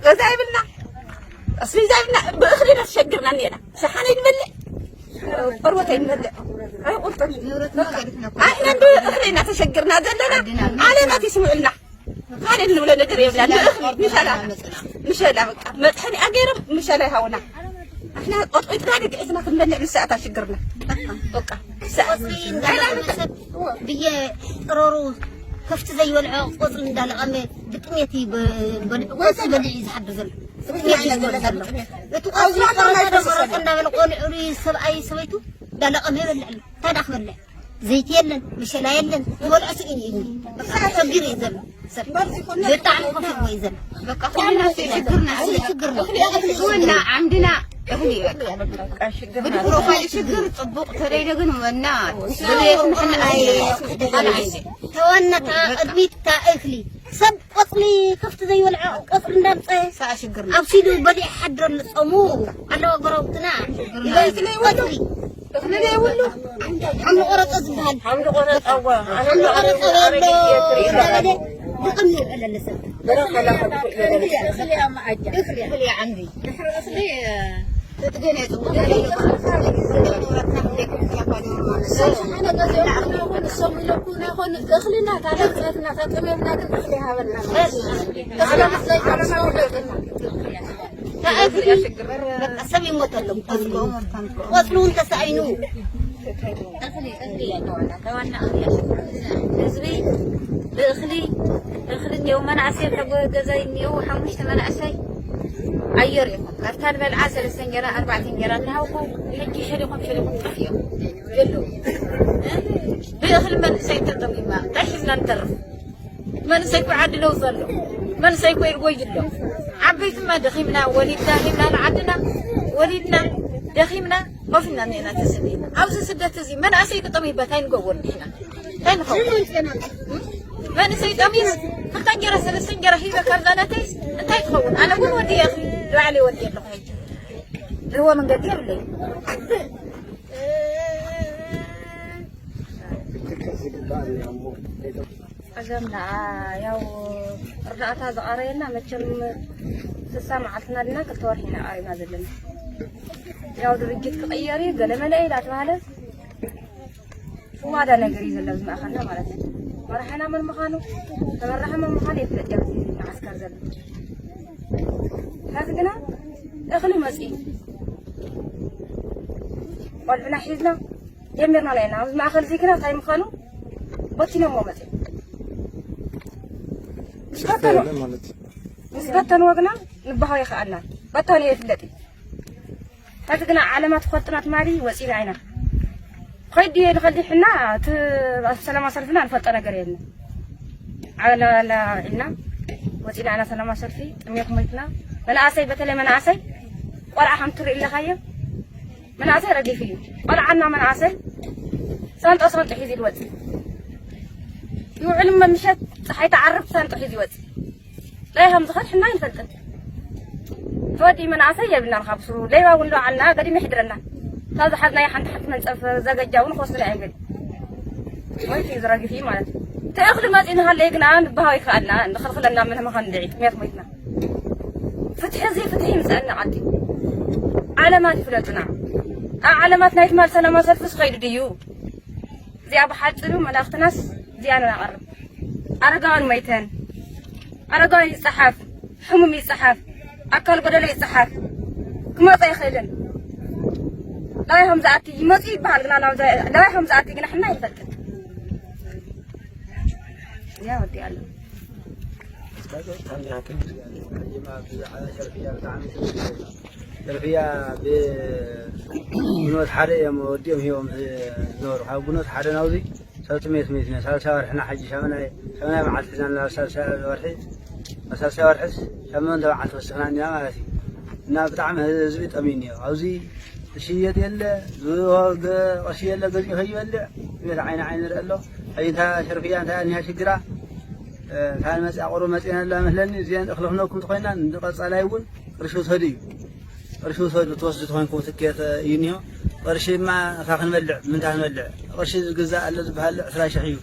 ገዛ ይብልና፣ ኣስቤዛ ይብልና፣ ብእኽሊ ኢና ተሸግርና እኒአና። ሸሓነ ይንበልዕ፣ ቆርበት ኣይንበልዕ፣ ኣይቁርጥን። ኣሕና ብእኽሊ ኢና ተሸግርና ዘለና። ዓለማት ይስምዑልና። ካልእ እንብሎ ነገር የብላን። ብእኽሊ ምሸላ፣ ምሸላ በቃ መጥሐኒ ኣገይሮም ምሸላ ይሃቡና። ኣሕና ቆጥቂጥና ድግዒትና ክንበልዕ ንሰኣታ ሽግርና። በቃ ሰኣት። ቆጽሊ እንዳለቐመ ሰብ ብየ ጥረሩ ከፍቲ ዘይበልዖ ቆጽሊ እንዳለቐመ ብጥሜት እዩ በ-፣ በልዑ ቆጽሊ በሊዑ እዩ ዝሓድር ዘሎ። ብጥሜት እዩ ዝበልዕ ዘሎ። እቲ ቆጽሊ ቆረጠ ዶ ቆረጠ እንዳበለ ቆልዑ ሰብኣይ ሰበይቱ እንዳለቐመ ይበልዕ ኣሎ። እንታይ ደኣ ክበልዕ? ዘይቲ የለን፣ መሸላ የለን፣ ዝበልዖ ስኢኑ እዩ። በቃ ተሸጊሩ እዩ ዘሎ ሰብ። ብጣዕሚ ከፊኡ እዩ ዘሎ። በቃ ኩልና ሽግርና፣ ኩሉ ሽግርና። ሽግርና፣ ዓምድና እኽሊ እዩ በቃ። ብዲፕሮፋይል ሽግር ጽቡቕ ተደይደ ግን ወና ብዘየት ንሕና ኣይ ተወነታ ቅድሚት እታ እኽሊ ሰብ ቆጽሊ ከፍቲ ዘይበልዖ ቆጽሊ እንዳምጸ ሰኣ ሽግርና። ኣብሲሉ በሊዕ ሓድረሉ ጾሙ ኣለዋ ጎረብትና። እኽሊ ዘይብሉ፣ እኽሊ ዘይብሉ። ሓምሊ ቆረጠ ዝበሃል። ሓምሊ ቆረጠ፣ እዋ። ሓምሊ ቆረጠ በሎ እናበለ ብቕም ይውዕለሉ ሰብ። በረኸላ ከብቲ እኽሊ እያ መኣጃ። እኽሊ እያ ዓምዲ። ድሕሪ እኽሊ፣ ትጥገን እየ ጽቡቕ። ንሶም ኢለኩና ይኾኑ፣ እኽልና ታለብፀትና ተጠሜምና ግን እኽሊ ሃበልና። እኽሊ ምስ ዘይኮነ ሰው ይለቅና። ተኣዝዩ በቃ ሰብ ይሞተሎም። ቆጽሉ እውን ተሳኢኑ። እኽሊ፣ እኽሊ እያ ተዋና፣ ተዋና እኽሊ እያ። ህዝቢ ብእኽሊ፣ እኽሊ እኒአው፣ መናእሰይ ኣብ ሕጎ ገዛ እኒአው፣ ሓሙሽተ መናእሰይ ኣየር ኢኹም። ካብታ ንበልዓ ሰለስተ እንጀራ፣ ኣርባዕተ እንጀራ እናሃውኩ፣ ሕጂ ሸሊኾም፣ ሸሊኾም ጠፊኦም። የለዉ። ብእኽሊ መንእሰይ እንተጠሚማ፣ እንታይ ሒዝና ንተርፍ? መንእሰይ እኮ ዓዲ ለውጢ ኣሎ። መንእሰይ እኮ ይጎይ ኣሎ። ዓበይትማ ደኺምና፣ ወሊድና፣ ሂብና ንዓድና፣ ወሊድና፣ ደኺምና፣ ኮፍ ኢልና እኒአና ተሰዲድና። ኣብዚ ስደት እዚ መንእሰይ ክጠምይበት ኣይንገብሮን ንሕና። እንታይ ንኸውን? መንእሰይ ጠምዩ፣ ክልተ እንጀራ፣ ሰለስተ እንጀራ ሂበ ካብዛ ናተይስ እንታይ ትኸውን? ኣነ እውን ወዲየ፣ ባዕለይ ወዲየ ኣለኹ ሕጂ። ዝህቦ መንገዲ የብለይ። ጸገም ደኣ ያው እርዳእታ ዝቐረየና መቸም ስሳ መዓልትና ድና ክልተ ወርሒ ኢና ቀሪብና ዘለና። ያው ድርጅት ክቕየር እዩ ገለመለ እዩ ዳተባሃለ ሽዋዳ ነገር እዩ ዘሎ ኣብዚ ማእኸልና ማለት እዩ። መራሕና መን ምዃኑ፣ ተመራሒ መን ምዃኑ የፍለጥ እዩ ኣብዚ መዓስከር ዘሎ። ሕዚ ግና እኽሊ መፅዩ ቆልዑና ሒዝና ጀሚርና ኣለና። ኣብዚ ማእኸል እዚ ግና እንታይ ምዃኑ በቲኖሞ መፅዮም። ምስ በተኑ-፣ ማለት እዩ። ምስ በተንዎ ግና ንበሃው ይኸኣልና። በታኒ ይፍለጥ እዩ። ሕዚ ግና ዓለማ ትፈልጥና ትማሊ ወፂና ኢና። ኸይድ ድየ ንኸልዲ ሕና እቲ ሰላማ ሰልፍና ንፈልጦ ነገር የለን። ዓለና ኢልና ወፂና ኢና ሰላማ ሰልፊ፣ ጥሜት ሞይትና። መናእሰይ፣ በተለይ መናእሰይ፣ ቆልዓ ከም ትርኢ ኣለኻዮ። መናእሰይ ረጊፉ እዩ። ቆልዓና መናእሰይ ሳንጦ ሳንጦ ሒዙ ይወፅእ። ይውዕል እሞ ምሸት ፀሓይ ትዓርብ ሳንጦ ሒዙ ይወፅእ። ላይሃም ዝኸድ ሕና ይፈልጥን። ተወዲ መናእሰይ የብልናን ካብ ስሩ። ሌባ እውን ዶ ዓልና ገዲም ይሕድረና። ካብ ዝሓዝናዮ ሓንቲ ሓንቲ መንፀፍ ዘገጃ እውን ክወስድ ኣይብል። ወይ እዩ ዝረግፍ እዩ ማለት እዩ። እቲ እኽሊ መፂኡ ንሃለየ ግና ንበሃው ይከኣልና፣ ንኽልኽለና ምን መኻን ድዒ ጥሜት ሞይትና። ፍትሒ እዚ ፍትሒ ይምፀአና ዓዲ። ዓለማት ይፍለጡና። ኣብ ዓለማት ናይ ትማል ሰላማዊ ሰልፊ ዝኸይዱ ድዩ? እዚኣ ብሓፂሩ መልእኽትናስ እዚኣ ነቕርብ። ኣረጋውያን ሞይተን፣ ኣረጋውያን ይፀሓፍ፣ ሕሙም ይፀሓፍ፣ ኣካል ጎደሎ ይፀሓፍ፣ ክመፀ ይኽእልን። ላባይ ከም ዝኣቲ ይመፁ ይበሃል፣ ግና ናብ ዛ-፣ ላባይ ከም ዝኣቲ ግና ሕና ይፈልጥን። እዚኣ ወዲኣ ኣሎ። ሸርፍያ ብግኖት ሓደ እዮም ወዲኦም ሂቦም ዝነበሩ። ካብ ግኖት ሓደ ናብዚ ሰብ ጥሜት ሜት ኢና። ሳልሳይ ወርሕና ሕጂ ሻምናይ፣ ሻምናይ መዓልቲ ሒዝና ኣለና። ሳልሳይ ወርሒ፣ ሳልሳይ ወርሕስ ሻሞንተ መዓልቲ ወሲኽና እኒና ማለት እዩ። እና ብጣዕሚ ህዝቢ ጠምዩ እኒኦ። ኣብዚ ዝሽየጥ የለ፣ ዝወ-፣ ገ-፣ ቅርሺ የለ፣ ገዚኡ ከይበልዕ ጥሜት ዓይኒ ዓይኒ ይርኢ ኣሎ። ሕጂ እንታ ሸርፍያ እንታይ እኒሃ ሽግራ? እ፣ ካብ መፅኣ ቁሩብ መፂና ኣላ መስለኒ። እዚአን እኽሊ ክነኩም ተኾይና ንቐፃላይ እውን ቅርሺ ውሰዱ እዩ። ቅርሺ ውሰዱ፣ ትወስዱ ተኾይንኩም ትኬት እዩ እኒሆ። ቅርሺ እማ እካ ክንበልዕ፣ ምንታ ክንበልዕ? ቅርሺ ዝግዛእ ኣሎ ዝበሃል ዕስራ ሽሕ እዩ።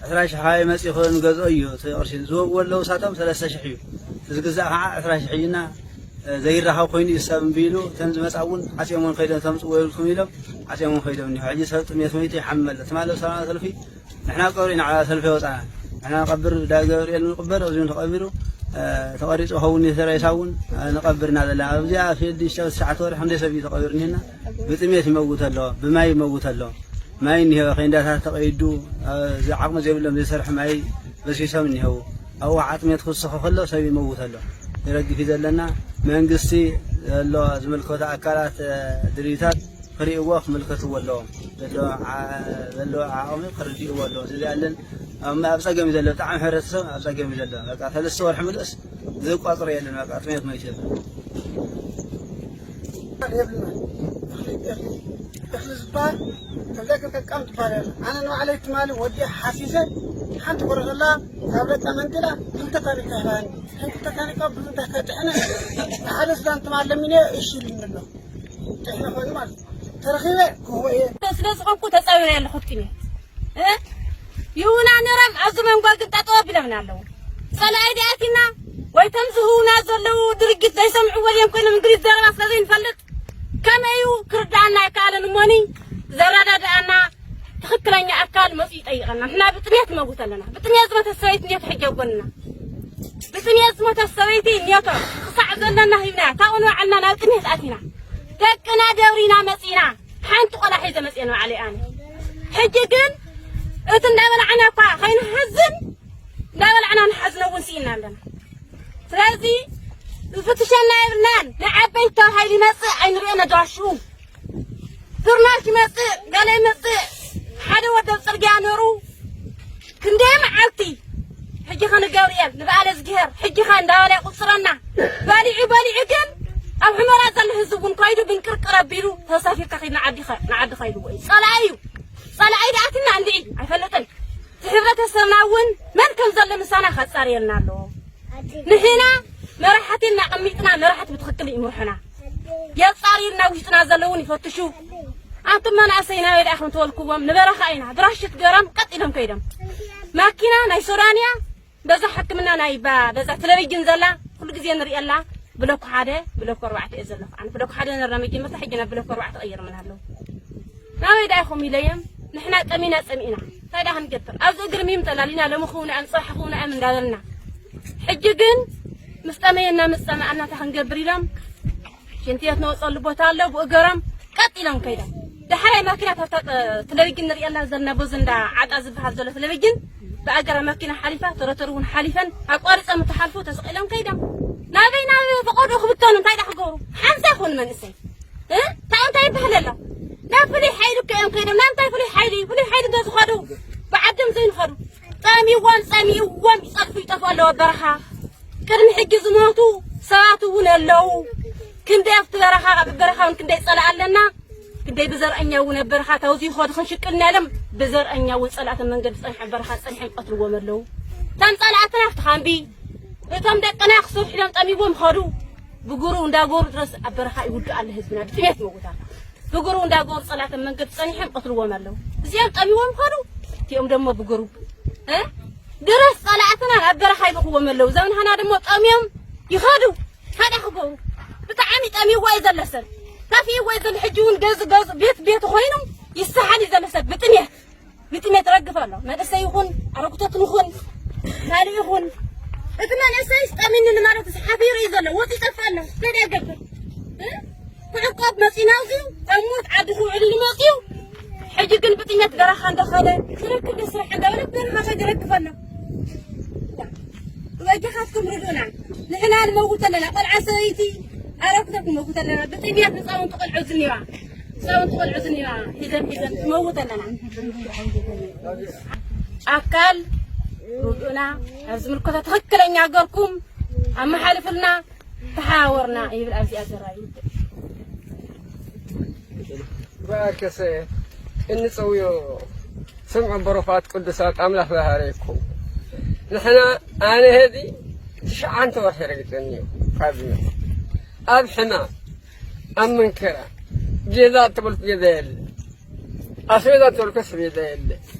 ዕስራ ሽሕ ካበይ መፂኡ ንገዝኦ እዩ እቲ ቅርሺ። ዝወግዎ ኣለዉ ሳቶም ሰለስተ ሽሕ እዩ። ዝግዛእ ከዓ ዕስራ ሽሕ ሕጂ እና ዘይራኸብ ኮይኑ እዩ ሰብ እምቢ ኢሉ። እተን ዝመፃ እውን ዓፅዮም እውን ከይዶም ተምፅእዎ የብልኩም ኢሎም ዓፅዮም እውን ከይዶም እኒሆ። ሕጂ ሰብ ጥሜት ሞይቱ ይሓምም ኣሎ። ትማሊ ኣብ ሰላማዊ ሰልፊ ንሕና ኣብ ቀብሪ ኢና ሰልፊ ወፃና። ንሕና ንቐብር ዳ ገብርኤል ንቕበር፣ ኣብዚ እውን ተቐቢሩ ተቐሪፁ ኸውን እዩ ተረይሳ እውን ንቐብር ኢና ዘለና። ኣብዚኣ ፊልድ ሽዱሽተ ወርሒ ክንደይ ሰብ እዩ ተቐቢሩ እኒሀና። ብጥሜት ይመውት ኣሎ፣ ብማይ ይመውት ኣሎ። ማይ እኒሀ ኬንዳታት ተቐይዱ፣ እዚ ዓቕሚ ዘይብሎም ዘይሰርሑ ማይ በሲሶም እኒሀው። ኣብኡ ዓጥሜት ክውስኹ ከሎ ሰብ ይመውት ኣሎ። ይረግፍ እዩ ዘለና። መንግስቲ ዘሎ ዝምልከቶ ኣካላት ድርጅታት ክርእይዎ ክምልከትዎ ኣለዎም። ዘሎ ዓ- ዘሎ ዓቕሚ ክርድእዎ ኣለዎም። እዚ ኣለን ኣብ ኣብ ፀገም እዩ ዘሎ። ብጣዕሚ ሕብረተሰብ ኣብ ፀገም እዩ ዘሎ። በቃ ሰለስተ ወርሒ ምሉእስ ዝቋፅሮ የለን። በቃ ጥሜት መይቱ ዘሎ። የብልና። እኽሊ እኽሊ እኽሊ ዝበሃል ከምዛ ገርካ ቃም ትበሃል ኣላ። ኣነ ንባዕለይ ትማሊ ወዲ ሓሲሰ ሓንቲ ኮረኸላ ካብ ደቃ መንጢላ ክልተ ታኒካ ይሃኒ። ክልተ ታኒካ ብዙ እንዳተጥሕነ ሓደ ስዳን ትማሊ ለሚነ እሺ ኢሉኒ ኣሎ። ጥሕነ ኮይኑ ማለት ተረኺበ ክህቦ እየ። ስለ ዝኾንኩ ተፃዊረ ኣለኹ ጥሜት። እ? ይሁና ነረም ኣብዚ መንጎ ግን ጠጠው ኣቢሎምና ኣለዉ። ጸላኢ ዲኣቲና ወይ ተም ዝህቡና ዘለዉ ድርጊት ዘይሰምዕዎ ድዮም ኮይኖም እንግሊዝ ዘረባ ስለ ዘይንፈልጥ ከመይ እዩ ክርድኣና ኣይከኣለን። እሞኒ ዘረዳድኣና ትኽክለኛ ኣካል መፅኡ ይጠይቐና። ንሕና ብጥሜት ንመውት ኣለና። ብጥሜት ዝሞተት ሰበይቲ እንዴት ሕጂ ኣብ ጎንና? ብጥሜት ዝሞተት ሰበይቲ እንዴት ክሳዕ ዘለና ሂብና ታኡ ንባዕልና ናብ ጥሜት ኣቲና ደቅና ደብሪና መፂና ሓንቲ ቆልዓ ሒዘ መፅየ ንባዕለይ ኣነ። ሕጂ ግን እቲ እንዳበላዕና እኳ ከይንሓዝን እንዳበላዕና ንሓዝነ እውን ስኢና ኣለና። ስለዚ ዝፍትሸና የብልናን። ንዓበይቲ ተባሂሉ ይመፅእ ኣይንሪኦ ነጋሹ ፍርናሽ ይመፅእ ገለ ይመፅእ ሓደ ወደብ ፅርግያ ነሩ ክንደይ መዓልቲ ሕጂ ኸ ንገብርኤል ንበዓለ ዝግሄር ሕጂ ኸ እንዳበለ ይቁፅረና። በሊዑ በሊዑ ግን ኣብ ሕመራ ዘሎ ህዝቢ እውን ከይዱ ብንቅርቅር ኣቢሉ ተሳፊርካ ከይድ ንዓዲ ኸ- ንዓዲ ከይድዎ እዩ። ፀላኢ እዩ። ፀላኢ ደኣትና እንድዒ ኣይፈልጥን። እቲ ሕብረተሰብና እውን መን ከም ዘሎ ምሳና ከፃርየልና ኣለዎ። ንሕና መራሕቲ እናቐሚጥና መራሕቲ ብትኽክል ይምርሑና። የፃርዩልና ውሽጥና ዘለውን ይፈትሹ። ኣንቱም መናእሰይ ናበይ ደኣ ከም ተወልክዎም ንበረኻ ኢና ብራሽት ገሮም ቀጥ ኢሎም ከይዶም። ማኪና ናይ ሱዳንያ በዛ ሕክምና ናይ ባ- በዛ ቴሌቪዥን ዘላ ኩሉ ግዜ ንሪኤላ። ብሎክ ሓደ ብሎክ ኣርባዕተ እየ ዘለኹ ኣነ ብሎክ ሓደ ነርና መጀመርታ ሕጂ ናብ ብሎክ ኣርባዕተ ቀይርምና ኣለዉ። ናበይ ደኣ ኢኹም ኢለዮም። ንሕና ጠሚና ጸሚእና እንታይ ደኣ ክንገብር ኣብዚ እግሪ ሚም ተላሊና ሎሚ ክውንኣም ፅባሕ ክውንኣም እንዳበልና ሕጂ ግን ምስ ጠመየና ምስ ጸመኣና እንታይ ክንገብር ኢሎም ሽንቲ ቤት ንወፀሉ ቦታ ኣሎ ብኡ ገሮም ቀጥ ኢሎም ከይዶም። ዳሕራይ ማኪና ካብታ ቴሌቪዥን ንሪኤላ ዘለና በዚ እንዳ ዓጣ ዝበሃል ዘሎ ቴሌቪዥን ብኣገራ ማኪና ሓሊፋ ተረተሩ እውን ሓሊፈን ኣቋሪፆም እንትሓልፉ ተሰቒሎም ከይዶም። ናበይ ናብ ፈቐዶ ክብተኑ እንታይ ዳ ክገብሩ ሓንሳ ይኹን መንእሰይ እ? ታው እንታይ ይበሃል ኣሎ ናብ ፍሉይ ሓይሊ እኮ እዮም ከይዶም ናብ እንታይ ፍሉይ ሓይሊ ፍሉይ ሓይሊ እንተ ዝኸዱ ብዓዶም ዘይንኸዱ ጠሚዎም ጸሚእዎም ይጸድፉ ይጠፍኡ ኣለዉ ኣብ በረኻ ቅድሚ ሕጂ ዝሞቱ ሰባት እውን ኣለዉ ክንደይ ኣብቲ በረኻ ኣብ በረኻ እውን ክንደይ ጸላእ ኣለና ክንደይ ብዘርእኛ እውን ኣብ በረኻ ታውዚ ይኸዱ ክንሽቅልና ኢሎም ብዘርእኛ እውን ጸላእትን መንገዲ ጸኒሖም በረኻ ጸኒሖም ቀትልዎም ኣለዉ እቶም ጸላእትና ኣብቲ ካምቢ እቶም ደቅና ክስርሑ ኢሎም ጠሚዎም ኸዱ ብግሩ እንዳገሩ ድረስ ኣብ በረኻ ይውድእ ኣሎ ህዝብና ብጥሜት ይመውት ኣሎ ብግሩ እንዳገሩ ጸላእትን መንገዲ ጸኒሖም ቀትልዎም ኣለዉ እዚኦም ጠሚዎም ኸዱ እቲኦም ደሞ ብግሩ እ ድረስ ጸላእትና ኣብ በረኻ ይልኽዎም ኣለዉ ዘምንሃና ደሞ ጠምዮም ይኸዱ ሓደ ክገብሩ ብጣዕሚ ጠሚዎ እዩ ዘሎ ሰብ ከፊእዎ እዩ ዘሎ ሕጂ እውን ገዙ ገዙ ቤት ቤት ኮይኑ ይሰሓል እዩ ዘሎ ሰብ ብጥሜት ብጥሜት ረግፍ ኣሎ መንእሰይ ይኹን ኣረግቶት ንኹን ካልእ ይኹን እቲ መንእሰይስ ጠሚኒ ማለት ሓፊሩ እዩ ዘሎ ወፂ ይጠፍእ ኣሎ ከደ ገብር ክዕቆብ መፂና እዚ ኣብ ሞት ዓዲ ክውዕል ኢሉ መፅዩ ሕጂ ግን ብጥሜት በረኻ እንዳኸደ ክረክብ ዶ ስራሕ እንዳበለ በረኻ ከደ ይረግፍ ኣሎ በጃኻትኩም ርዱእና ንሕና ንመውት ኣለና ቆልዓ ሰበይቲ ኣረግቶት ንመውት ኣለና ብጥሜት ህፃውንቲ ቆልዑ ዝኒዋ ሰውን ቆልዑ ዝኒራ ሒዘን ሒዘን ትመውት ኣለና ኣካል ርድኡና ኣብ ዝምልከቶ ትኽክለኛ ሃገርኩም ኣመሓልፍልና ተሓዋወርና ይብል ኣብዚኣ ዘራይ ብኣከሰ እንፀውዮ ስምዑ በረኻት ቅዱሳት ኣምላኽ ዝሃረየኩም ንሕና ኣነ ሄዚ ትሽዓንተ ወርሒ ረግፀኒ እዩ ካብ ዝመፅእ ኣብ ሕማም ኣብ መንከራ ጌዛ እተበልኩ ጌዛ የለ ኣስቤዛ እተበልኩ ኣስቤዛ የለ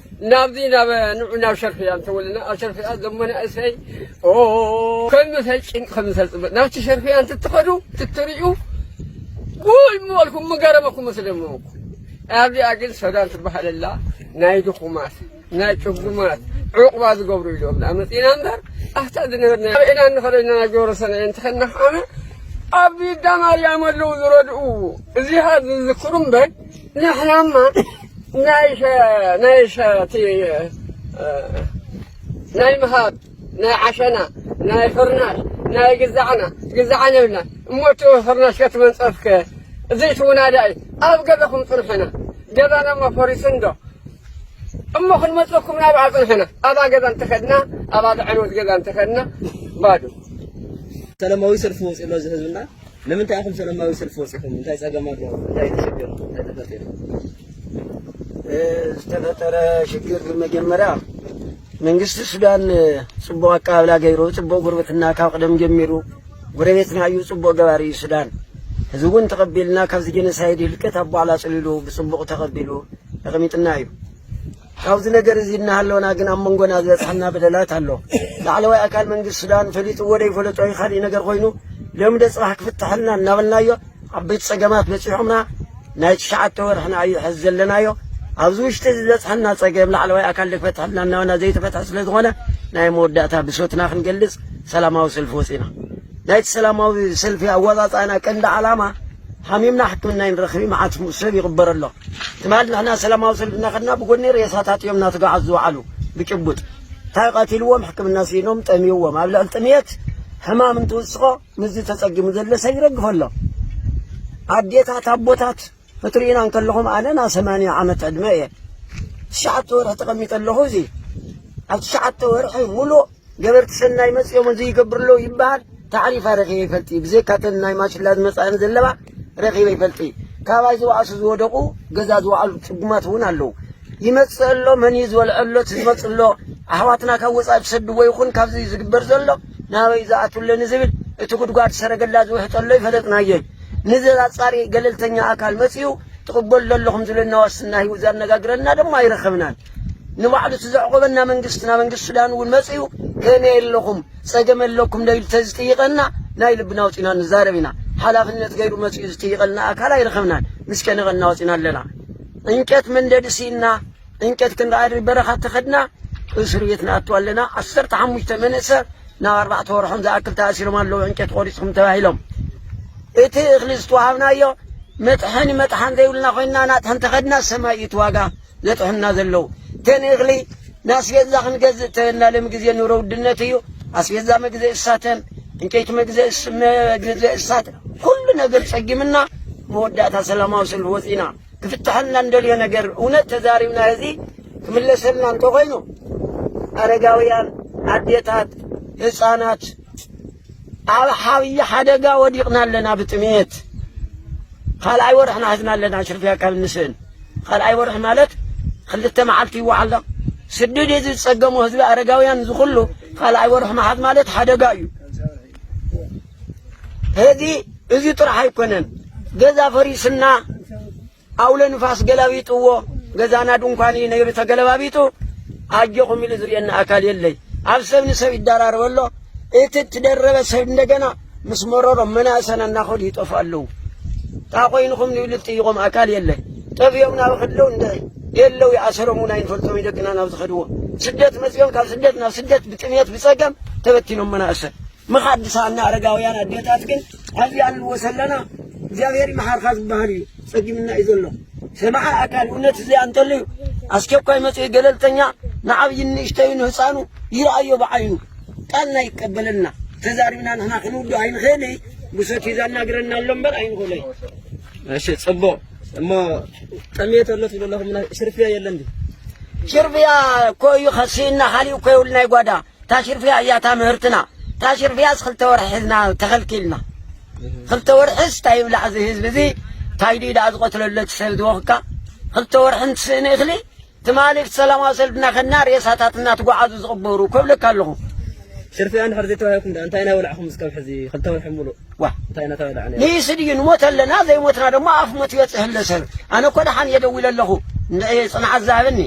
ናብዚ ናብ ንዑ ናብ ሸርፍያ እንተወልና ኣብ ሸርፍያ ዘሎ መናእሰይ ኦ ከምሰል ጭንቅ ከምሰል ጽበ ናብቲ ሸርፍያ እንትትኸዱ ትትሪኡ ወይ ምበልኩም ምገረመኩም መስለምኩ። ኣብዚኣ ግን ሰዳን ትበሃለላ ናይ ድኹማት ናይ ጭጉማት ዕቑባ ዝገብሩ ኢሎም ኣመፂና እምበር ኣብታ ዝነበርና ርኢና እንኸደና ናይ ጆሮ ሰነ እንተኸና ከዓነ ኣብ ቢዳ ማርያም ኣለዉ ዝረድኡ እዚሃ ዝዝክሩ እምበር ንሕናማ ናይ ሸ ናይ ሸቲ ናይ ምሃብ ናይ ዓሸና ናይ ፍርናሽ ናይ ግዛዕና ግዛዕና ይብልና እሞ እቲ ፍርናሽ ከትመንፀፍከ ዘይትውናዳ እዩ ኣብ ገዛኹም ፅንሕና ገዛና እሞ ፈሪሱ እንዶ እሞ ክንመፀኩም ናብኣ ፅንሕና ኣብኣ ገዛ እንተኸድና ኣብኣ ዝዕንወት ገዛ እንተኸድና ባዶ ሰላማዊ ሰልፊ ወፂኡ ኣሎ እዚ ህዝብና ንምንታይ ኢኹም ሰላማዊ ሰልፊ ወፂኹም እንታይ ፀገም ኣሎ እንታይ ተሸገሩ እንታይ ተፈጢሩ ዝተፈጠረ ሽግር መጀመርያ መንግስቲ ሱዳን ፅቡቅ ኣቀባብላ ገይሩ ፅቡቅ ጉርብትና ካብ ቅደም ጀሚሩ ጎረቤትና እዩ ፅቡቅ ገባሪ እዩ ሱዳን እዚ እውን ተቀቢልና ካብዚ ጀነሳይድ ህልቀት ኣብ በዓላ ፅሊሉ ብፅቡቅ ተቀቢሉ ተቀሚጥና እዩ ካብዚ ነገር እዚ እናሃለውና ግን ኣብ መንጎና ዝበፅሐና በደላት ኣሎ ላዕለዋይ ኣካል መንግስቲ ሱዳን ፈሊጥዎ ደይፈለጦ እዩ ካሊእ ነገር ኮይኑ ሎሚ ደ ፅባሕ ክፍትሐልና እናበልናዮ ዓበይቲ ጸገማት በጺሖምና ናይ ትሽዓተ ወርሕና እዩ ሕዚ ዘለናዮ ኣብዚ ውሽጢ ዝበጽሐና ጸገም ላዕለዋይ ኣካል ክፈትሐልና እናበልና ዘይተፈትሐ ስለ ዝኾነ ናይ መወዳእታ ብሶትና ክንገልጽ ሰላማዊ ሰልፊ ወጺና ናይቲ ሰላማዊ ሰልፊ ኣወጻጽኣና ቀንዲ ዓላማ ሓሚምና ሕክምና ይንረኽብ እዩ መዓት ሰብ ይቕበር ኣሎ ትማል ንሕና ሰላማዊ ሰልፊ እናኸድና ብጎኒ ሬሳታት እዮም እናተጓዓዙ ዝወዓሉ ብጭቡጥ እንታይ ቀቲልዎም ሕክምና ስኢኖም ጠምይዎም ኣብ ልዕሊ ጥምየት ሕማም እንትውስኾ ምስዚ ተጸጊሙ ዘሎ ሰብ ይረግፎ ኣሎ ኣዴታት ኣቦታት ክትሪእና እንከለኹም ኣነ ና ሰማንያ ዓመት ዕድመ እየ ትሽዓተ ወርሒ ተቐሚጠ ኣለኹ እዚ ኣብ ትሽዓተ ወርሒ ሙሉእ ገበርቲ ሰናይ መፅኦም እዚ ይገብር ኣለዉ ይበሃል ታዕሪፋ ረኺበ ይፈልጢ ብዘይካተን ናይ ማሽላ ዝመፃእን ዘለዋ ረኺበ ይፈልጢ ካባይ ዝባእሱ ዝወደቑ ገዛ ዝወዓሉ ፅጉማት እውን ኣለዉ ይመፅእ ኣሎ መን እዩ ዝበልዐ ኣሎ እቲ ዝመፅእ ኣሎ ኣሕዋትና ካብ ወፃኢ ትሰድዎ ይኹን ካብዚ ዝግበር ዘሎ ናበይ ዝኣትውለኒ ዝብል እቲ ጉድጓድ ሰረገላ ዝውሕጠሎ ይፈለጥናዮ እዩ ንዚ ኣፃሪ ገለልተኛ ኣካል መፅኡ ትቕበሉ ዘለኹም ዝብለና ዋስትና ሂቡ ዘነጋግረና ድማ ኣይረኸብናን ንባዕሉ እቲ ዘዕቆበና መንግስትና መንግስቲ ሱዳን እውን መፅኡ ከመይ ኣለኹም ጸገም ኣለኩም ዶ ኢሉ ተዝጥይቐና ናይ ልብና ኣውፂና ንዛረብ ኢና ሓላፍነት ገይሩ መፂኡ ዝጥይቐልና ኣካል ኣይረኸብናን ምስ ጨነቐና ወፂና ኣለና እንጨት መንደዲ ስኢና እንጨት ክንረኣድሪ በረኻ ተኸድና እስር ቤት ንኣቱ ኣለና ዓሰርተ ሓሙሽተ መንእሰ ናብ ኣርባዕተ ወርሖም ዝኣክል ተኣሲሮም ኣለዉ እንጨት ቆሪፅኹም ተባሂሎም እቲ እኽሊ ዝተዋሃብናዮ መጥሐኒ መጥሓን ዘይብልና ኮይንና ናጥሕን ተኸድና ሰማይ እዩ ዋጋ ዘጥሕና ዘለዉ ተን እኽሊ ናስቤዛ ክንገዝእ ተበልና ለም ግዜ ኑሮ ውድነት እዩ ኣስቤዛ መግዘእ እሳተን እንጨይቲ መግዘእ እሳተን ኩሉ ነገር ጸጊምና መወዳእታ ሰላማዊ ሰልፊ ወፂና ክፍትሐልና እንደልዮ ነገር እውነት ተዛሪብና እዚ ክምለሰልና እንተኮይኑ ኣረጋውያን ኣዴታት ህፃናት ኣብ ሓብዪ ሓደጋ ወዲቕና ኣለና ብጥሜት ካልኣይ ወርሕና ሒዝና ኣለና ሽርፍያ ካብ እንስእን ካልኣይ ወርሒ ማለት ክልተ መዓልቲ ይወዓሎ ስድድ እዚ ዝፀገሙ ህዝቢ ኣረጋውያን እዚ ኩሉ ካልኣይ ወርሒ መሓዝ ማለት ሓደጋ እዩ ሕዚ እዚ ጥራሕ ኣይኮነን ገዛ ፈሪስና ኣውሎ ንፋስ ገላቢጥዎ ገዛና ድንኳን እዩ ነይሩ ተገለባቢጡ ኣጆኹም ኢሉ ዝርእየና ኣካል የለይ ኣብ ሰብ ንሰብ ይደራረበ ኣሎ እቲ ትደረበ ሰብ እንደገና ምስ መረሮም መናእሰና እናኸዱ ይጠፉ ኣለዉ ታ ኮይንኹም ንብሉ ትጥይቖም ኣካል የለ ጠፍዮም ናብ ክለው እንደ የለው ይኣሰሮም እውን ኣይንፈልጦም ይደቅና ናብ ዝኸድዎ ስደት መፅኦም ካብ ስደት ናብ ስደት ብጥሜት ብፀገም ተበቲኖም መናእሰ ምኻድ ዝሰኣና ኣረጋውያን ኣዴታት ግን ኣብዚ ኣልዎ ሰለና እግዚኣብሔር ይመሓርካ ዝበሃል እዩ ጸጊምና እዩ ዘሎ ሰማዓ ኣካል እውነት እዚኣ እንተልዩ ኣስቸኳይ መፅኡ ገለልተኛ ንዓብይ ንእሽተዩ ንህፃኑ ይረኣዮ ብዓይኑ ቃልና ይቀበለልና ተዛሪብና ንሕና ክንውዶ ኣይንኽእል ብሶት እዩ ዘናግረና ኣሎ እምበር ኣይንኽእሎ እዩ እሺ ጽቡቅ እሞ ጠሜት ኣሎ ትብሉ ኣለኹም ሽርፍያ የለን ድዩ ሽርፍያ እኮ እዩ ከሲእና ካሊእ እኮ የብሉ ናይ ጓዳ እታ ሽርፍያ እያ እታ ምህርትና። እታ ሽርፍያስ ክልተ ወርሒ ሒዝና ተኸልኪልና። ክልተ ወርሒስ እንታይ ይብላዕ እዚ ህዝቢ እዚ እንታይ ድዩ ደኣ ዝቐትለሉ እቲ ሰብ ዝወኽካ? ክልተ ወርሒ እንትስእኒ እኽሊ ትማሊ ብሰላማዊ ሰልፍና ከድና ሬሳታት እናተጓዓዙ ዝቕበሩ እኮ እብለካ ኣለኹ። ሽርፍያ እንድሕር ዘይተባሂኹም ደኣ እንታይ ኢና በላዕኹም እስካብ ሕዚ ክልተ ወርሒ ሙሉእ? ዋ እንታይ ኢና ተበላዕና? ንኢሱ ድዩ ንሞት ኣለና ዘይሞትና ደሞ ኣፍ ሞት ይበፅሕ ኣሎ ሰብ። ኣነ እኮ ደሓን እየ ደዊለ ኣለኹ። እንድዒ ፅንዓት ዝሃበኒ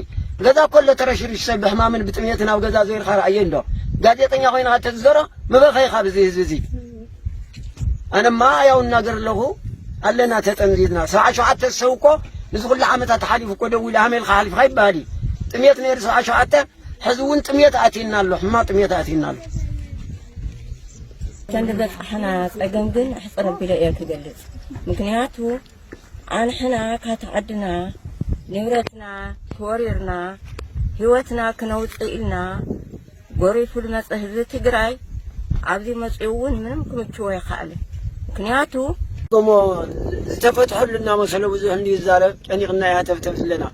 ገዛ እኮ ኣሎ ተረሽሪሽ፣ ሰብ ብሕማምን ብጥሜትን ኣብ ገዛ ዘይርካ ረኣየ እንዶ። ጋዜጠኛ ኮይንካ ተዝዘሮ ምበኸይካ ብዚ ህዝቢ እዚ። ኣነማ ያው እናገር ኣለኹ፣ ኣለና ተጠምዚዝና። ሰብዓ ሸውዓተ ሰብ እኮ ንዚ ኩሉ ዓመታት ሓሊፉ እኮ ደው ኢሉ ሃሜልካ ሓሊፍካ ይበሃል እዩ። ጥሜት ነይሩ ሰብዓ ሸውዓተ፣ ሕዚ እውን ጥሜት ኣትዩና ኣሎ፣ ሕማቕ ጥሜት ኣትዩና ኣሎ። ከንዲ በጻሕና ጸገም ግን ኣሕጽር ኣቢለ እየ ክገልጽ። ምክንያቱ ኣንሕና ካታ ዓድና ንብረትና ተወሪርና ህይወትና ክነውጽእ ኢልና ጎሪፉ ዝመጸ ህዝቢ ትግራይ ኣብዚ መጺኡ እውን ምንም ክምችዎ ይኸኣልን። ምክንያቱ እሞ ዝተፈትሐሉ እናመሰሎ ብዙሕ እንዲ ይዛረብ ጨኒቕና ኢና ተብተብ ዘለና።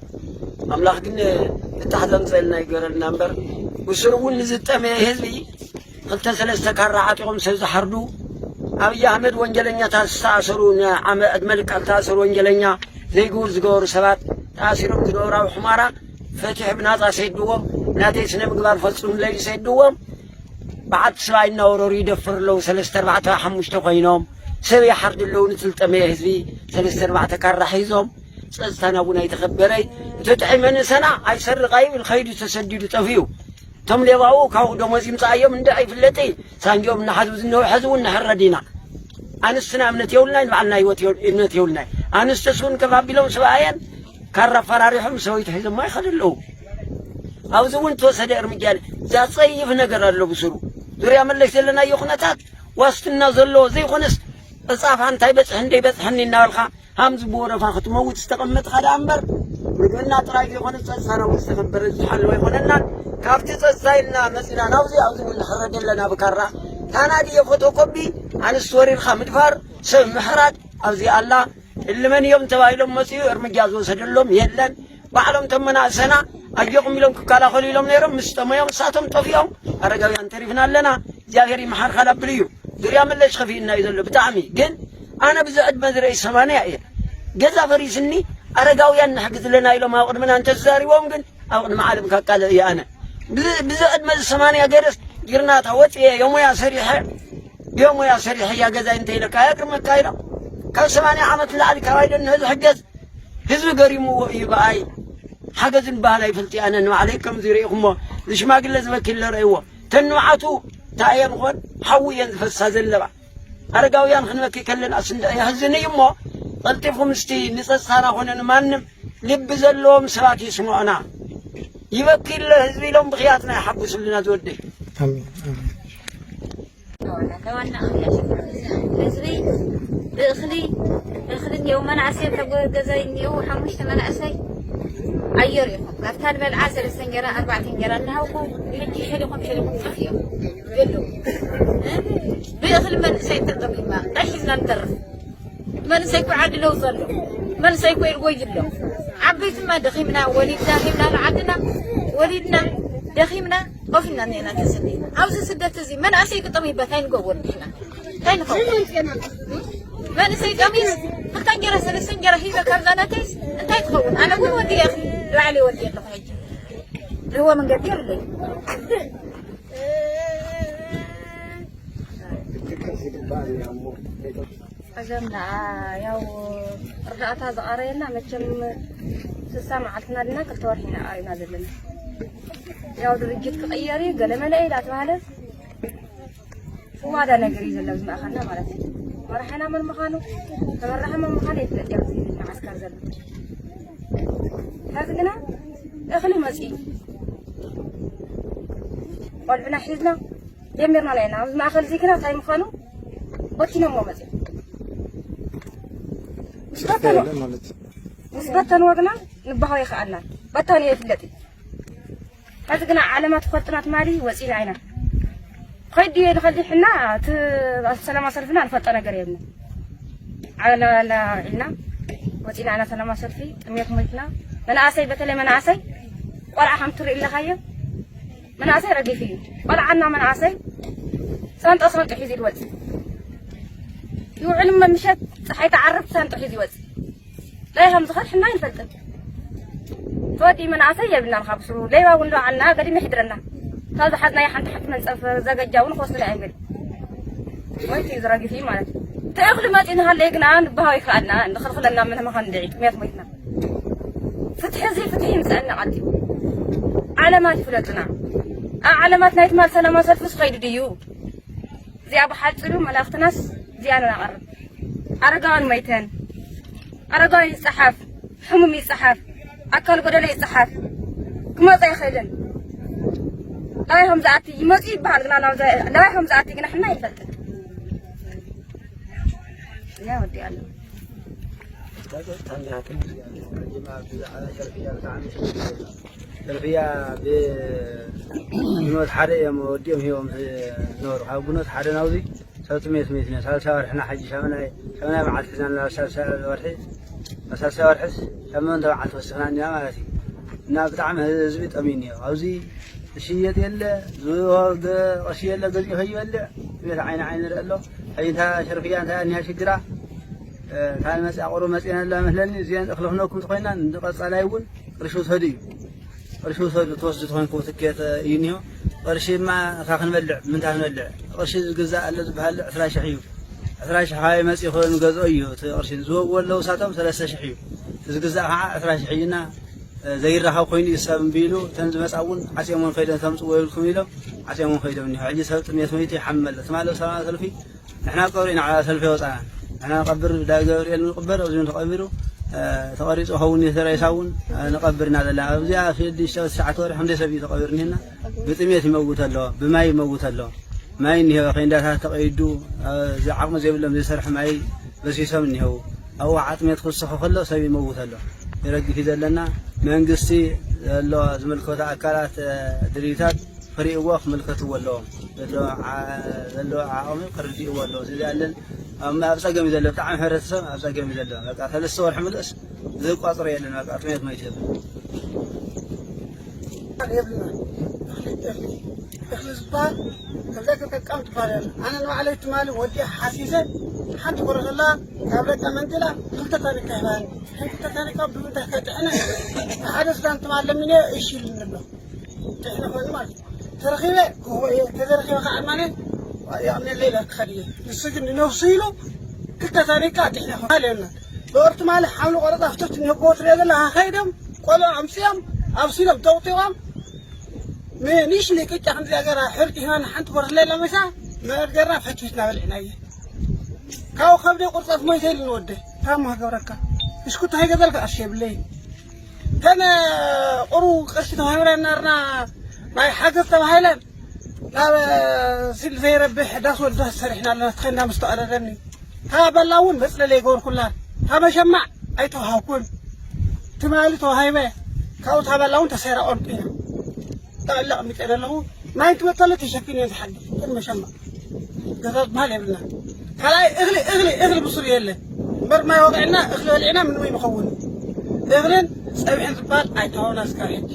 ኣምላኽ ግን ፍታሕ ዘምፀልና ይገረልና እምበር ብስሩ እውን ንዝጠመየ ህዝቢ ክልተ ሰለስተ ካራ ዓጢቖም ሰብ ዝሓርዱ ኣብይ ኣሕመድ ወንጀለኛታት ዝተኣሰሩ ንዓመ ዕድመ ልክዕ ዝተኣሰሩ ወንጀለኛ ዘይግቡር ዝገበሩ ሰባት ተኣሲሮም ዝነበሩ ኣብ ሑማራ ፈትሒ ብናፃ ሰይድዎም ናተይ ስነ ምግባር ፈፁምለይ ሰይድዎም በዓልቲ ሰብኣይ እናወረሩ ይደፍር ኣለዉ ሰለስተ ኣርባዕተ ሓሙሽተ ኮይኖም ሰብ ይሓርዱ ኣለዉ ንዝጠመየ ህዝቢ ሰለስተ ኣርባዕተ ካራ ሒዞም ጸጥታና እውን ኣይተኸበረይ እቲ ጥዒመኒ ሰና ኣይሰርቕ ኣይብል ከይዱ ተሰዲዱ ጠፊኡ እቶም ሌባኡ ካብኡ ደሞዝ ይምጻኣዮም እንደ ኣይፍለጥ ሳንጆም እናሓዙ ዝነውሐ ዝውን ንሕረድ ኢና ኣንስትና እምነት የብልናይ ንባዕልና ህይወት እምነት የብልናይ ኣንስትስ እውን ከፍ ኣቢሎም ሰብኣየን ካራ ኣፈራሪሖም ሰበይቱ ሒዞማ ይኸዱ ኣለዉ ኣብዚ እውን ተወሰደ እርምጃ ዘጸይፍ ነገር ኣሎ ብስሩ ዙርያ መለሽ ዘለናዮ ኩነታት ዋስትና ዘለዎ ዘይኮነስ እጻፋ እንታይ በጽሕ እንደ ይበጽሐኒ እናበልካ ሃምዚ ብወረፋ ክትመውት ዝተቐመጥኻ ደኣ እምበር ምግብና ጥራይ ዘይኮነ ጸጥታና እውን ዝተኸበረ ዝተሓለወ ኣይኮነናን። ካብቲ ጸጥታ ኢልና መጺና ናብዚ ኣብዚ እውን ንሕረድ ኣለና ብካራ ታናዲ የፎቶኮቢ ኣንስቲ ወሪርካ ምድፋር ሰብ ምሕራድ ኣብዚ ኣላ እልመን እዮም ተባሂሎም መጺኡ እርምጃ ዝወሰደሎም የለን። ባዕሎም እቶም መናእሰና ኣጆኹም ኢሎም ክከላኸሉ ኢሎም ነይሮም ምስ ጠመዮም እሳቶም ጠፊኦም ኣረጋውያን ተሪፍና ኣለና እግዚኣብሔር ይምሓርካ ዳብል እዩ ዙርያ መለሽ ከፊእና እዩ ዘሎ ብጣዕሚ ግን ኣነ ብዚ ዕድመ ዝረኢ ሰማንያ እየ ገዛ ፈሪስኒ ኣረጋውያን ንሕግዝ ኣለና ኢሎም ኣብ ቅድምና እንተዝዛሪቦም ግን ኣብ ቅድሚ ዓለም ካቃልዕ እየ ኣነ ብዚ ዕድመ እዚ ሰማንያ ገይረስ ጊርናታ ወፅየ የሞያ ሰሪሐ የሞያ ሰሪሐ እያ ገዛይ እንተኢለካ ኣየግርመካ ኢሎም ካብ ሰማንያ ዓመት ንላዕሊ ካባይ ዶ ንህዝቢ ሕገዝ ህዝቢ ገሪምዎ እዩ ብኣይ ሓገዝ ዝበሃል ኣይፈልጥ ኣነ ንባዕለይ ከምዚ ርኢኹሞ ዝሽማግለ ዝበኪ ለረእይዎ ተንባዓቱ እንታይ እየን ኾን ሓዊ እየን ዝፈሳ ዘለባ ኣረጋውያን ክንበኪ ከለና ስንደ የሕዝን እዩ እሞ ቀልጢፍኩም እስቲ ንፀፅታና ኮነ ንማንም ልቢ ዘለዎም ሰባት ይስምዑና ይበኪ ኣሎ ህዝቢ ኢሎም ብክያትና ይሓጉስሉና ዝወደይ ህዝቢ ብእኽሊ እኽሊ እኒአው መናእሰይ ተጎ ገዛይ እኒአው ሓሙሽተ መናእሰይ ኣየር ኢኹም ካብታ ዝበልዓ ሰለስተ እንጀራ ኣርባዕተ እንጀራ እናሃውኩ ሕጂ ሸሊኹም ሸሊኹም ጠፊኦም የለው ብእኽሊ መንእሰይ ተጠቂምና እንታይ ሒዝና ንተርፍ መንእሰይ እኮ ዓዲ ለውጢ ኣሎ መንእሰይ እኮ ይርጎይ ኣሎ ዓበይትማ ደኺምና ወሊድና ሂብና ንዓድና ወሊድና ደኺምና ኮፍ ኢልና እኒአና ተሰዲና ኣብዚ ስደት እዚ መንእሰይ ክጠምይበት ኣይንገብር ንሕና እንታይ ንኸውን መንእሰይ ጠሚስ ክልተ እንጀራ ሰለስተ እንጀራ ሂበ ካብዛ ናተይስ እንታይ ትኸውን ኣነ እውን ወዲ እየ ላዕሊ ወዲ ኣለኹ ሕጂ ዝህቦ መንገዲ የብለይ ጸገምና ያው እርዳእታ ዝቐረየና መቸም ስሳ መዓልትና ድና ክልተ ወርሒ ኢና ቀሪብና ዘለና ያው ድርጅት ክቕየር እዩ ገለ መለ ኢላ ተባሃለ ሽዋዳ ነገር እዩ ዘሎ ዝመእኸልና ማለት እዩ መራሕና መን ምዃኑ ተመራሒ መን ምዃኑ ይፍለጥ እዮም መዓስከር ዘሎ ሕዚ ግና እኽሊ መፅኡ ቆልዑና ሒዝና ጀሚርና ና ኢና ኣብዚ ማእኸል እዚ ግና እንታይ ምዃኑ በቲኖሞ መፅኡ ምስ በተንዎ ግና ንባሃው ይኽኣልና በታኒ ይፍለጥ እዩ ሕዚ ግና ዓለማ ትፈልጥና ትማሊ ወፂና ኢና ኸይዲ ንኸዲ ሕና እቲ ሰላማ ሰልፍና ንፈልጦ ነገር የብልና ዓለና ኢልና ወፂና ኢና ሰላማ ሰልፊ ጥሜት ሞይትና መናእሰይ በተለይ መናእሰይ ቆልዓ ከም ትርኢ ኣለኻዮ መናእሰይ ረጊፍ እዩ ቆልዓና መናእሰይ ሳንጦ ሳንጦ ሒዙ ይወፅእ ይውዕል መምሸት ፀሓይ ተዓርብ ሳንጦ ሒዙ ይወፅእ ናይ ከም ዝኸድ ሕና ይፈልጥን ተወዲ መናእሰይ የብልናን ካብ ስሩ ሌባ እውን ዶ ዓልና ገዲም ይሕድረና ካብ ዝሓዝናዮ ሓንቲ ሓንቲ መንፀፍ ዘገጃ እውን ክወስድና ኣይብል ሞይቱ እዩ ዝረግፍ እዩ ማለት እዩ ተእኽሊ መፂኡ ንሃለይ ግና ንበሃው ይከኣልና ንኽልኽለና ምን መኻን ድዒ ጥሜት ሞይትና ፍትሒ እዚ ፍትሒ ይምፀአና ቀልጢፉ ዓለማት ይፍለጡና። ኣብ ዓለማት ናይ ትማል ሰላማዊ ሰልፊ ዝኸይዱ ድዩ? እዚኣ ብሓፂሩ መልእኽትናስ እዚኣ ነቕርብ። ኣረጋውያን መይተን፣ ኣረጋውያን ይፀሓፍ፣ ሕሙም ይፀሓፍ፣ ኣካል ጎደሎ ይፀሓፍ፣ ክመፁ ኣይኽእልን። ለባይ ከም ዝኣቲ ይመፁ ይበሃል ግና ለባይ ከም ዝኣቲ ግና ሕና ኣይፈልጥን። እዚኣ ወዲኣ ኣለሁ። ሰልፍያ ብግኖት ሓደ እዮም ወዲኦም ሂቦም ዝነበሩ። ካብ ግኖት ሓደ ናብዚ ሰብ ጥሜት መይትና ሳልሳ ወርሕና፣ ሕጂ ሻምናይ ሻምናይ መዓልቲ ሒዝና ኣለና። ሳልሳ ወርሒ ሳልሳ ወርሒ ሻመንተ መዓልቲ ወሲኽና እኒና ማለት እዩ። እና ብጣዕሚ ህዝቢ ጠሚኒ እዩ ኣብዚ ዝሽየጥ የለ፣ ዝወርድ ቅርሺ የለ፣ ገዚኡ ከይበልዕ ቤት ዓይኒ ዓይኒ ንርኢ ኣሎ። ሕጂ እንታ ሸርፍያ እንታይ እኒሃ ሽግራ? እንታይ መፅኣ ቁሩብ መፂና ኣላ መስለኒ። እዚአን እኽሊ ክነኩም ተኮይና ንቐፃላይ እውን ቅርሺ ውሰዱ እዩ። ቅርሺ ውሰዱ፣ ትወስዱ ተኮይንኩም ትኬት እዩ እኒሆ። ቅርሺ ማ እታ ክንበልዕ ምንታ ክንበልዕ? ቅርሺ ዝግዛእ ኣሎ ዝበሃል ዕስራ ሽሕ እዩ። ዕስራ ሽሕ ካበይ መፂኡ ንገዝኦ እዩ እቲ ቅርሺ ዝወብዎ ኣለዉ ሳቶም ሰለስተ ሽሕ እዩ። እቲ ዝግዛእ ከዓ ዕስራ ሽሕ እዩና ዘይረኻብ ኮይኑ እዩ ሰብ እምቢ ኢሉ። እተን ዝመፃ እውን ዓፅዮሞን ከይዶም ተምፅዎ ይብልኩም ኢሎም ዓፅዮሞን ከይዶም እኒሆ። ሕጂ ሰብ ጥሜት መይቱ ይሓመል ትማለ ሰላማዊ ሰልፊ ንሕና ቀብሪ ኢና ሰልፊ ወፃና። ንሕና ንቐብር ብዳ ገብርኤል ንቕበር ኣብዚ ተቐቢሩ ተቐሪፁ ኸውን እዩ ተረይሳ እውን ንቐብር ኢና ዘለና ኣብዚኣ ፊልድ ሽተ ትሽዓተ ወርሒ ክንደይ ሰብ እዩ ተቐቢሩ እኒና። ብጥሜት ይመውት ኣሎ፣ ብማይ ይመውት ኣሎ። ማይ እኒሄ ከይንዳታት ተቐይዱ እዚ ዓቕሚ ዘይብሎም ዘይሰርሑ ማይ በሲሶም እኒሄው። ኣብኡ ዓጥሜት ክውስኸ ከሎ ሰብ ይመውት ኣሎ። ይረግፍ እዩ ዘለና። መንግስቲ ዘሎ ዝምልከቶ ኣካላት ድርጅታት ክርእይዎ ክምልከትዎ ኣለዎም። ዘለዎ ዓቕሚ ክርድእዎ ኣለዎ። እዚ ኣለን ኣብ ጸገም እዩ ዘሎ። ብጣዕሚ ሕብረተሰብ ኣብ ጸገም እዩ ዘሎ። በቃ ሰለስተ ወርሒ ምልእስ ዝቋጽሮ የለን። በቃ ጥሜት መይት የለን። የብልና እኽሊ ዝበሃል ከምዛ ተጠቃም ትበሃል ኣነ ንባዕለይ ትማሊ ወዲ ሓሲሰ ሓንቲ ጎረሰላ ካብ ደቀ መንጢላ ክልተ ታኒካ ይበሃል። ሕን ክልተ ታኒካ ብምንታይ ከጥዕነ ሓደ ስዳን ትማል ለሚነ እሺ ኢሉኒ ኣሎ። ጥዕነ ኮይኑ ማለት እዩ። ተረኺበ ክህቦ እየ፣ ተዘረኺበ ከዓ ማነ የቕንየለይ ኢለ ክኸድ እየ። ንሱ ግን ንነብሱ ኢሉ ክልተ ታኒካ ጥዕነ ኮይኑ ኣልዮና። በወርቲ ማለ ሓምሊ ቆረፃ ፍቶት ንህቦ ትሪኦ ዘለኻ ከይዶም ቆልዑ ኣምፅኦም ኣብሲሎም ጠውጢቖም ንእሽተይ ቅጫ ከምዚኣ ገራ ሕርጭ ሂባና ሓንቲ ጎረስ ሌላ መሳ መእድ ገርና ፈትፊትና በሊዕናየ። ካብኡ ከብደ ቁርፀት ሞይተ ኢሉ ንወደ ታሞ ክገብረካ እስኩ እንታይ ገዘልካ ቀርሺ የብለይን። ከነ ቁሩ ቅርሺ ተዋሂብና እናርና ናይ ሓገዝ ተባሂለን ናብ ሲል ዘይረብሕ ዳስ ወዲ ዳስ ሰሪሕና ኣለና። ተኸና ምስ ተቐደደኒ ታበላ እውን መፅለል የገበርኩላ። ታመሸማዕ ኣይተዋሃብኩን። ትማሊ ተዋሂበ ካብኡ ታበላ እውን ተሰይራ ቆርጢና ጠቕለ ኣቕሚጠ ዘለኹ። ማይ እንትመፀለ ተሸፊን እየ ዝሓድር ቅድሚ ሸማ ገዛ ዝበሃል የብልና። ካልኣይ እኽሊ እኽሊ እኽሊ ብስሩ የለ እምበር ማይ ወቕዕና እኽሊ በሊዕና ምንም ኣይንኸውን። እኽልን ፀብሕን ዝበሃል ኣይተዋውና እስካብ ሕጂ።